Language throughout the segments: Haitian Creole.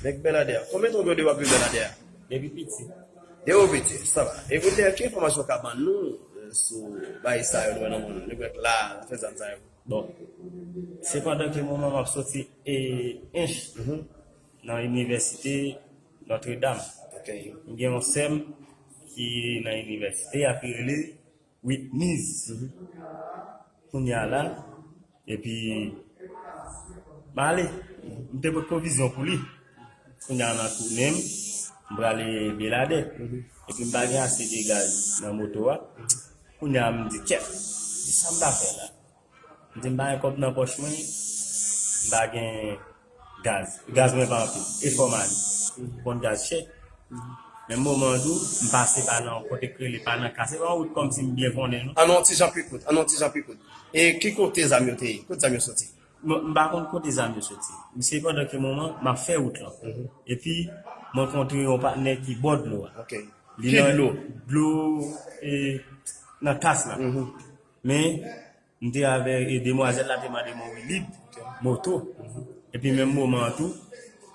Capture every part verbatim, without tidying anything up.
Nèg Bèladè. Konbyen tan w gen w depi w ap viv Bèladè a? Depi piti. Depi w piti, sa va. E koute, ki enfòmasyon w ka ban nou, eh, sou bagay sa yo, nou wè nan moun, nèg la, zafè zam sa yo? Bon, se pandan ke moman m ap soti e Ench nan inivèsite Notre Dame. Ok. M gen yon sè m ki nan inivèsite a ki rele Whitney's. Kounye a la, epi m ale. M te pot pwovizyon pou li. Kounye a nan tounen m, m prale Beladè. Epi m pa gen ase de gaz nan moto a. Kounye a m di, "Kèt, di sa m ta fè la?" M di, "M pa gen kòb nan pòch mwen, m pa gen gaz. Gaz mwen pa anpil. E fò m ale. M konn gaz chè." Menm moman an tou, m pase pa nan kote k rele pa nan kase, pa yon wout kòmsi m byen konnen, non. An nou ti jan pi kout, an nou ti jan pi kout. E ki kote zam yo te ye? Kote zam yo soti? M, m pa konn kote zam yo soti. Se pandan ke moman, m ap fè wout lan. Epi, mwen kontre yon patnè ki bò dlo a. Ok. Li ki nan dlo? Dlo, e, nan tas la. Men, m te avè e demwazèl la te mande m yon wi lib moto. Epi menm moman an tou,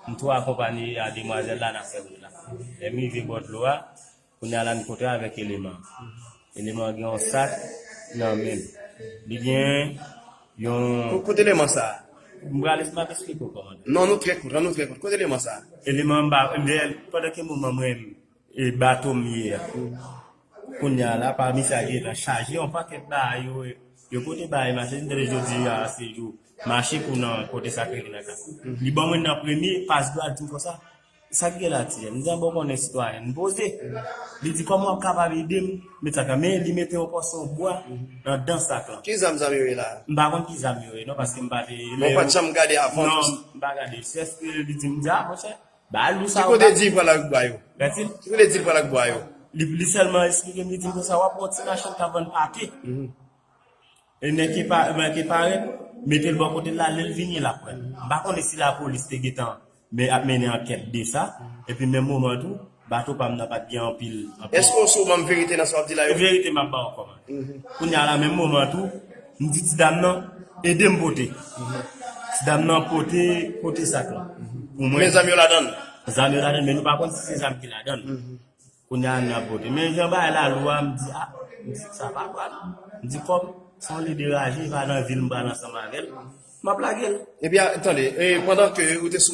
m tou akonpanye a demwazèl la nan fè wout la. Lè m rive bò dlo a, kounye a la m kontre avèk eleman an. Eleman an gen yon sak nan men l. Li gen yon... Ko-, kote eleman sa a? M prale, m ap eksplike w kòman. Non, nou trè kout, non, nou trè kout. Kote eleman sa a? Eleman an ba, lè, pandan ke moman mwen e bato m ye a. Kounye a la, pami sa gentan chaje yon pakèt bagay yo, yo pote bagay mache, m tande jodi a se jou mache pou nan kote sa k rele nan ka. Li ban mwen nan premye, pas dwa, li di m konsa, "Sa k gen la, ti jèn?" M di, "An bon, konnen sitwayen, m poze." Li di, "Kòman w ap kapab ede m met sak la?" Men li mete yon pòsyon bwa nan dan sak lan. Ki zam zam yo ye la? M pa konn ki zam yo ye, non, paske m pa te... Bon, w pa t janm gade avan? Non, m pa gade. Se èske li di m, di, "A, monchè, ba l ou sa." Ki kote di l pral ak bwa yo? Ki kote di l pral ak bwa yo? Li, li sèlman eksplike m, li di m konsa, "W ap wè yon ti machann k ap vann pate. E nèg ki pa, nèg ki parèt, mete l bò kote l la, lè l vini, l ap pran." M pa konnen si lapolis te gentan men, ap mennen ankèt de sa. Epi menm moman tou, bato pa m nan pa t gen anpil, anpil. Èske w sou banm verite nan sa w ap di la yo? Verite m ap ba w kòman. Kounye a la, menm moman tou, m di ti dam nan, "Ede m pote." Ti dam nan pote, pote sak lan pou mwen. Men zam yo ladan l? Zam yo ladan l, men nou pa konn si se zam ki ladan l. Kounye a, n ap pote. Men jan bagay la lou a, m di, "A," m di, "sa pa pral." M di, "Kòm se yon lide raje, e pa nan vil m pral ansanm avè l, m ap lage l." Epi, a, tande, e, pandan ke ou te sou